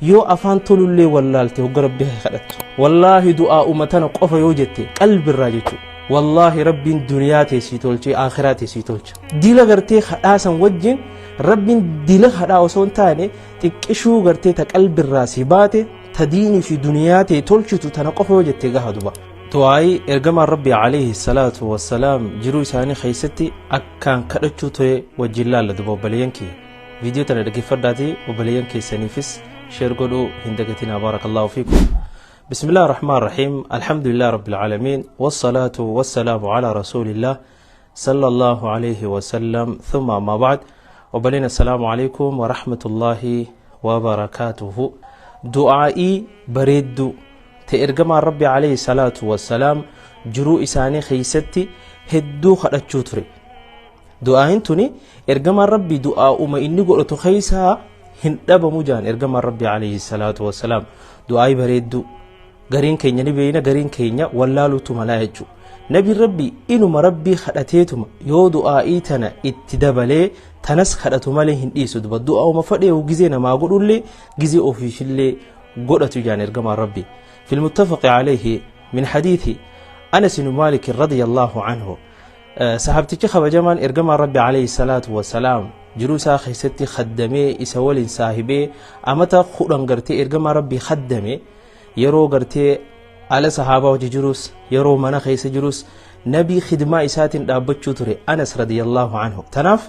Yoo afaan tolullee wallaalte, hogga Rabbii kee kadhattu, wallaahi du'aa'uma tana qofa yoo jette qalbirraa jechuudha, wallaahi Rabbiin duniyaa tee sii tolchee akhiraa tee sii tolcha. Dila gartee kadhaasan wajjin Rabbiin dila kadhaa osoo hin taane, xiqqishuu gartee ta qalbirraa si baate, ta diinii fi duniyaa tee tolchitu tana qofa yoo jette gaha duba. Du'aayii ergamaan Rabbii alayhi salaatu wassalaam jiruu isaanii keessatti akkaan kadhachuu ture wajjin laalla duba. Obboleeyyan kiyya, viidiyoo tana dhaggeeffadhaatii obboleeyyan keessaniifis share godhuu hin dagatinaa. Baarakallaahu fiikum. بسم الله الرحمن الرحيم، الحمد لله رب العالمين، والصلاة والسلام على رسول الله صلى الله عليه وسلم، ثم ما بعد. وبلين السلام عليكم ورحمة الله وبركاته. دعائي بريد تإرجما ربي عليه الصلاة والسلام jiruu isaanii keessatti hedduu kadhachuu ture. Du'aayin tuni ergamaan Rabbii du'aa'uma inni godhatu keessaa hin dhabamu jaan. Ergamaan Rabbii alayhi salaatu wassalaam du'aayi bareedduu gariin keenya ni beeyna, gariin keenya wallaaluutu malaa jechuudha. Nabiin Rabbii inuma Rabbii kadhateetuma yoo du'aa'ii tana itti dabalee tanas kadhatu malee hin dhiisu duba. Du'aa'uma fadheewu gizee namaa godhullee, gizee ofiifillee godhatu jaan ergamaan Rabbii. في المتفق عليه من حديث أنس بن مالك رضي الله عنه، sahabtichi kabajamaan ergamaan Rabbi alayhi salaatu wasalaam jiruu isaa keessatti khaddamee, isa waliin saahibee amata 10 gartee ergamaa Rabbii khaddame, yeroo gartee ala sahaabaa hojii jirus, yeroo mana keessa jirus nabii khidmaa isaatiin dhaabbachuu ture Anas radiyallahu anhu. Tanaaf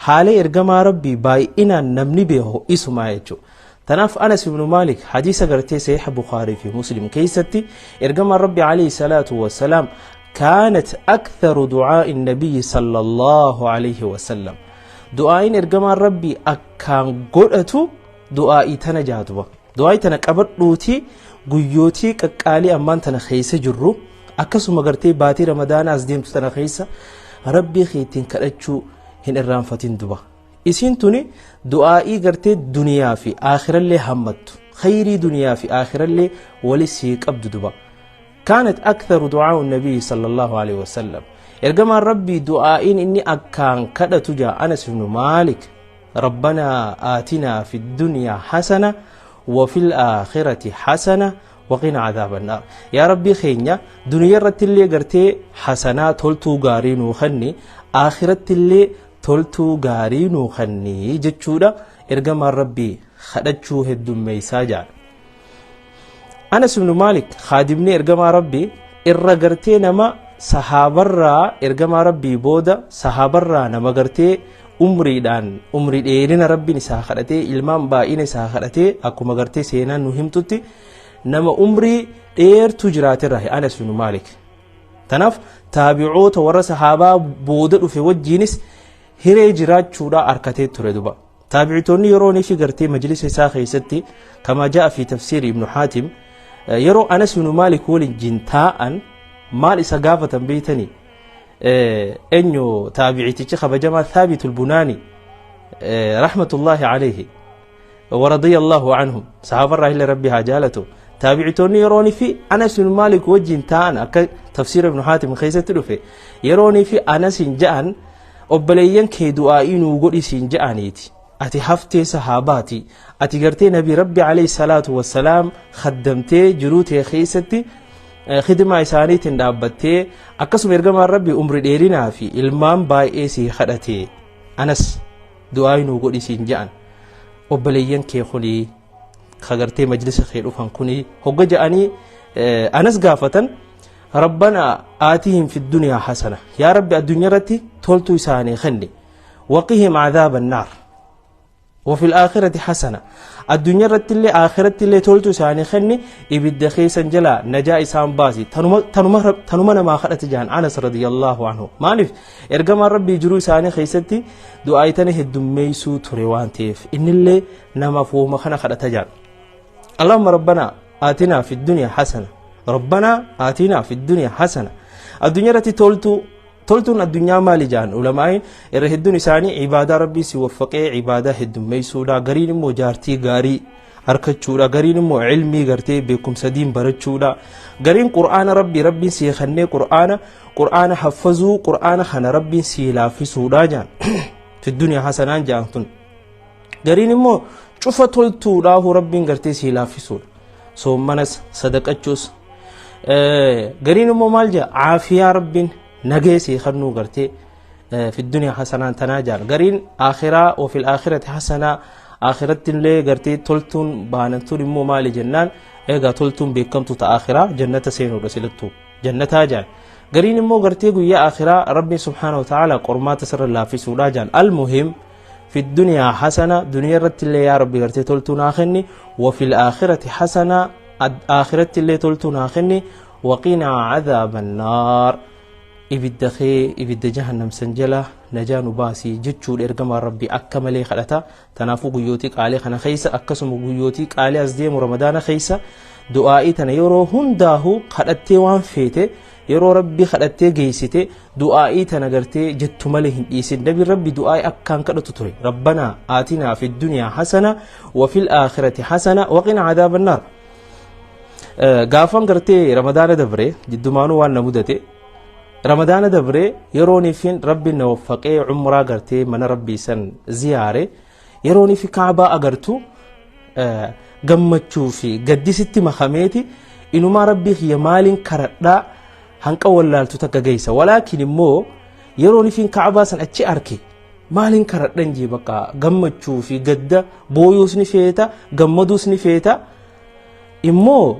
haala ergamaa Rabbii baay'inaan namni beeku isumaa jechuudha. Tanaaf Anas ibn Maalik hadiisa gartee Sahiha Bukhaarii fi Muslim keessatti ergamaan Rabbi alayhi salaatu wassalaam كانت أكثر دعاء النبي صلى الله عليه وسلم، دعاء إرجما ربي أكان قدأتو دعاء تنا جاتوا. دعاء تنا قبضوتي guyyooti qaqqaalii ammaan tana keessa jirru, akkasuma gartee baatii Ramadaana as deemtu tana keessa Rabbii keetiin kadhachuu hin irraanfatin duba. Isiin tuni du'aa'ii gartee duniyaa fi aakhirallee hammattu, khayrii duniyaa fi aakhirallee wali sii qabdu duba. كانت أكثر دعاء النبي صلى الله عليه وسلم، إرجما ربي دعائين إني أكان كذا تجا أنس بن مالك: ربنا آتنا في الدنيا حسنة وفي الآخرة حسنة وقنا عذاب النار. يا ربي خينيا، دنيا رت اللي قرتي حسنة تولتو غاري نوخني، آخرة اللي تولتو غاري نوخني جتشودا. إرجما ربي خدتشو هدو ميساجا. Anas ibn Maalik khaadimni ergamaa Rabbii irra gartee nama sahaabarraa, ergamaa Rabbii booda sahaabarraa nama gartee umriidhaan umrii dheerina Rabbiin isaa kadhatee, ilmaan baay'ina isaa kadhatee, akkuma gartee seenaan nu himtutti nama umrii dheertuu jiraaterraa Anas ibn Maalik. Tanaaf taabi'oota warra sahaabaa booda dhufe wajjiinis hiree jiraachuudha harkatee ture duba. Taabicitoonni yeroo fi gartee majlisa isaa keessatti, كما جاء في تفسير ابن حاتم, yeroo Anas ibn Maalik waliin jintaa'an maal isa gaafatan beeytanii? Eenyu, taabicitichi kabajamaa Thaabitul Bunaani رحمة الله عليه ورضي الله عنهم, saxaabarraa illee Rabbi haa jaalatu. Taabicitoonni yeroonii fi Anas ibn Maalik wajjin taa'an, akka tafsiira Ibn Haatim keessatti dhufe, yeroonii fi Anasin ja'an obboleeyyan kee du'aa'ii nuu godhisiin ja'aniiti, ati haftee sahaabaati, ati gartee nabi Rabbi alayhi salaatu wassalaam khaddamtee jiruu tee keessatti khidmaa isaaniitiin dhaabbattee, akkasuma ergamaan Rabbi umri dheerinaa fi ilmaan baay'ee sii kadhate, Anas du'aa'ii nuu godhisiin ja'an, obboleeyyan kee kunii kagartee majlisa kee dhufan kunii hogga ja'anii Anas gaafatan, ربنا آتهم في الدنيا حسنة, yaa Rabbi addunyaa irratti toltuu isaanii kenni, وقهم عذاب النار, وفي الآخرة حسنة, addunyaa irratti illee aakiratti illee toltuu isaanii kenni, ibidda keessan jalaa najaa isaan baasi. Tanuma namaa kadhate jaan Anas رضي الله عنه. Maaliif? Ergamaan Rabbii jiruu isaanii keessatti du'aayitana heddummeessuu ture waan ta'eef innillee nama fooma kana kadhata jaan. اللهم ربنا آتنا في الدنيا حسنة, ربنا آتنا في الدنيا حسنة. Addunyaa irratti toltuu. Toltuun addunyaa maali jaan ulamaa'iin irra hedduun isaanii ibaadaa Rabbii si waffaqee ibaadaa heddummeessuudha, gariin immoo jaartii gaarii harkachuudha, gariin immoo ilmii gartee beekumsa diin barachuudha, gariin Qur'aana Rabbii Rabbiin sii kennee qur'aana haffazuu, qur'aana kana Rabbiin sii laaffisuudha jaan. في الدنيا حسنة jaan tun gariin immoo Cufa toltuudhaahu Rabbiin gartee sii laaffisuudha. Soommanas sadaqachuus gariin immoo maal jaa, caafiyaa Rabbiin nagee sii kennuu gartee fi duniyaa hasanaan tanaa jaan. Gariin akhiraa wa fil aakhirati hasanaa, akhiratti illee gartee toltuun baanantuun immoo maali jennaan, egaa toltuun beekamtu ta akhiraa jannata seenuudha, silattuu jannataa jaan. Gariin immoo gartee guyyaa akhiraa Rabbiin subhaanahu wa ta'ala qormaata sirra laaffisuudha jaan. Almuhim, fi duniyaa hasana, duniyaa irratti illee yaa Rabbi gartee toltuu naa kenni, wa fil aakhirati hasana, akhiratti illee toltuu naa kenni, waqinaa cadaaba annaar, ibidda kee, ibidda jahannam san jala najaa nu baasii jechuudha. Ergamaan Rabbii akka malee kadhata. Tanaafuu guyyootii qaalii kana keessa, akkasuma guyyootii qaalii as deemu Ramadaana keessa, du'aa'ii tana yeroo hundaahu kadhattee, waan feete yeroo Rabbii kadhattee geessite, du'aa'ii tana gartee jettu malee hin dhiisin. Nabi Rabbi du'aa'ii akkaan kadhatu ture: rabbanaa aatinaa fi dunyaa hasana wa fil aakhirati hasana waqina cadaaba annaar. Gaafan gartee Ramadaana dabre jiddumaanuu waan na mudate, Ramadaana dabre yerooniifin Rabbiin na waffaqee umraa gartee mana Rabbii san ziyaare, yerooniifi Kaabaa agartu gammachuu fi gaddisitti makameeti, inumaa Rabbii kiyya maaliin karadhaa hanqa wallaaltu takka geessa. Walaakin immoo yerooniifin Kaabaa san achi arke, maaliin karadhan jee, bakka gammachuu fi gadda, booyuus ni feeta, gammaduus ni feeta. Immoo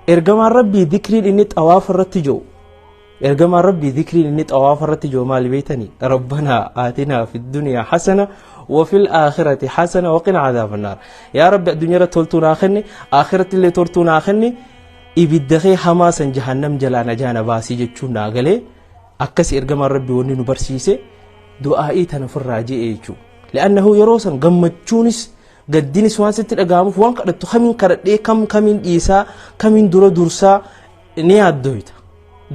ergamaan Rabbii dikriin inni xawaafa irratti jiru, ergamaan Rabbii dikriin inni xawaafa irratti jiru maali beeytanii? Rabbanaa aatinaa fi duniyaa hasana wa fil aakhirati hasana waqina cadaaba annaar. Yaa Rabbi, addunyaa irratti toltuu naa kenni, aakhiratti illee toltuu naa kenni, ibidda kee hamaa san jahannam jalaa najaa na baasii jechuun naa galee. Akkasi ergamaan Rabbii wanni nu barsiise du'aa'ii tana ofirraa je'e jechuudha. Li'annahu yeroo san gammachuunis gaddinis waan sitti dhaga'amuuf, waan kadhattu kamiin kadhadhee, kam kamiin dhiisaa, kamiin dura dursaa ni yaaddoyta.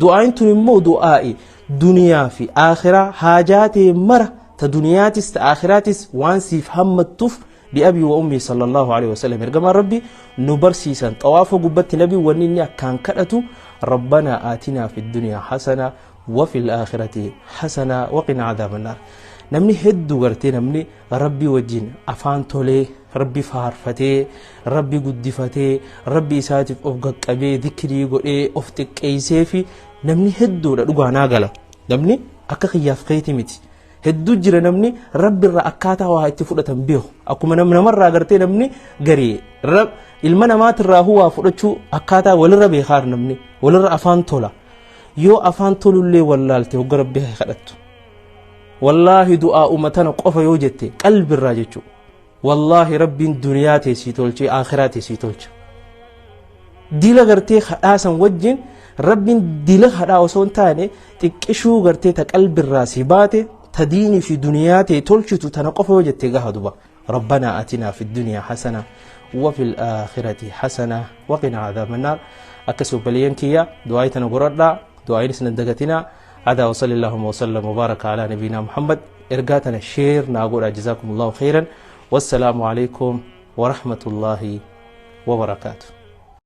Du'aa'iin tun immoo du'aa'i duniyaa fi aakhiraa haajaa ta'e mara, ta duniyaatis ta aakhiraatis waan siif hammattuuf, bi'abii wa ummii sallallahu alaihi wasallam, ergamaan Rabbi nu barsiisan xawaafa gubbatti nabi wanni inni akkaan kadhatu: rabbanaa aatinaa fi duniyaa hasana wa fil aakhirati hasana waqina cadaaba annaar. Namni hedduu gartee namni Rabbii wajjin afaan tolee, Rabbi faarfatee, Rabbi guddifatee, Rabbi isaatiif of qaqqabee, dikrii godhee, of xiqqeessee fi namni hedduudha dhugaa naa gala. Namni akka kiyyaaf keeti miti. Hedduu jira namni Rabbi irraa akkaataa waa itti fudhatan beeku. Akkuma namarraa gartee namni garii ilma namaatirraa waa fudhachuu akkaataa walirra beekaar, namni walirra afaan tola. Yoo afaan tolullee wallaalte, hogga Rabbi kadhattu, wallaahi du'aa'uma tana qofa yoo jette qalbirraa jechuudha. Wallaahi Rabbiin duniyaa tee sii tolchee akhiraa tee sii tolcha. Dila gartee kadhaa san wajjin Rabbiin dila kadhaa osoo hin taane, xiqqishuu gartee ta qalbirraa si baate, ta diinii fi duniyaa tee tolchitu tana qofa yoo jette gaha duba. ربنا آتنا في الدنيا حسنة وفي الآخرة حسنة وقنا عذاب النار. أكسو بليان كيا دعاء تنقرأ دعاء سندقتنا هذا. وصلى اللهم وسلم وبارك على نبينا محمد. إرقاتنا share نقول جزاكم الله خيرا، والسلام عليكم ورحمة الله وبركاته.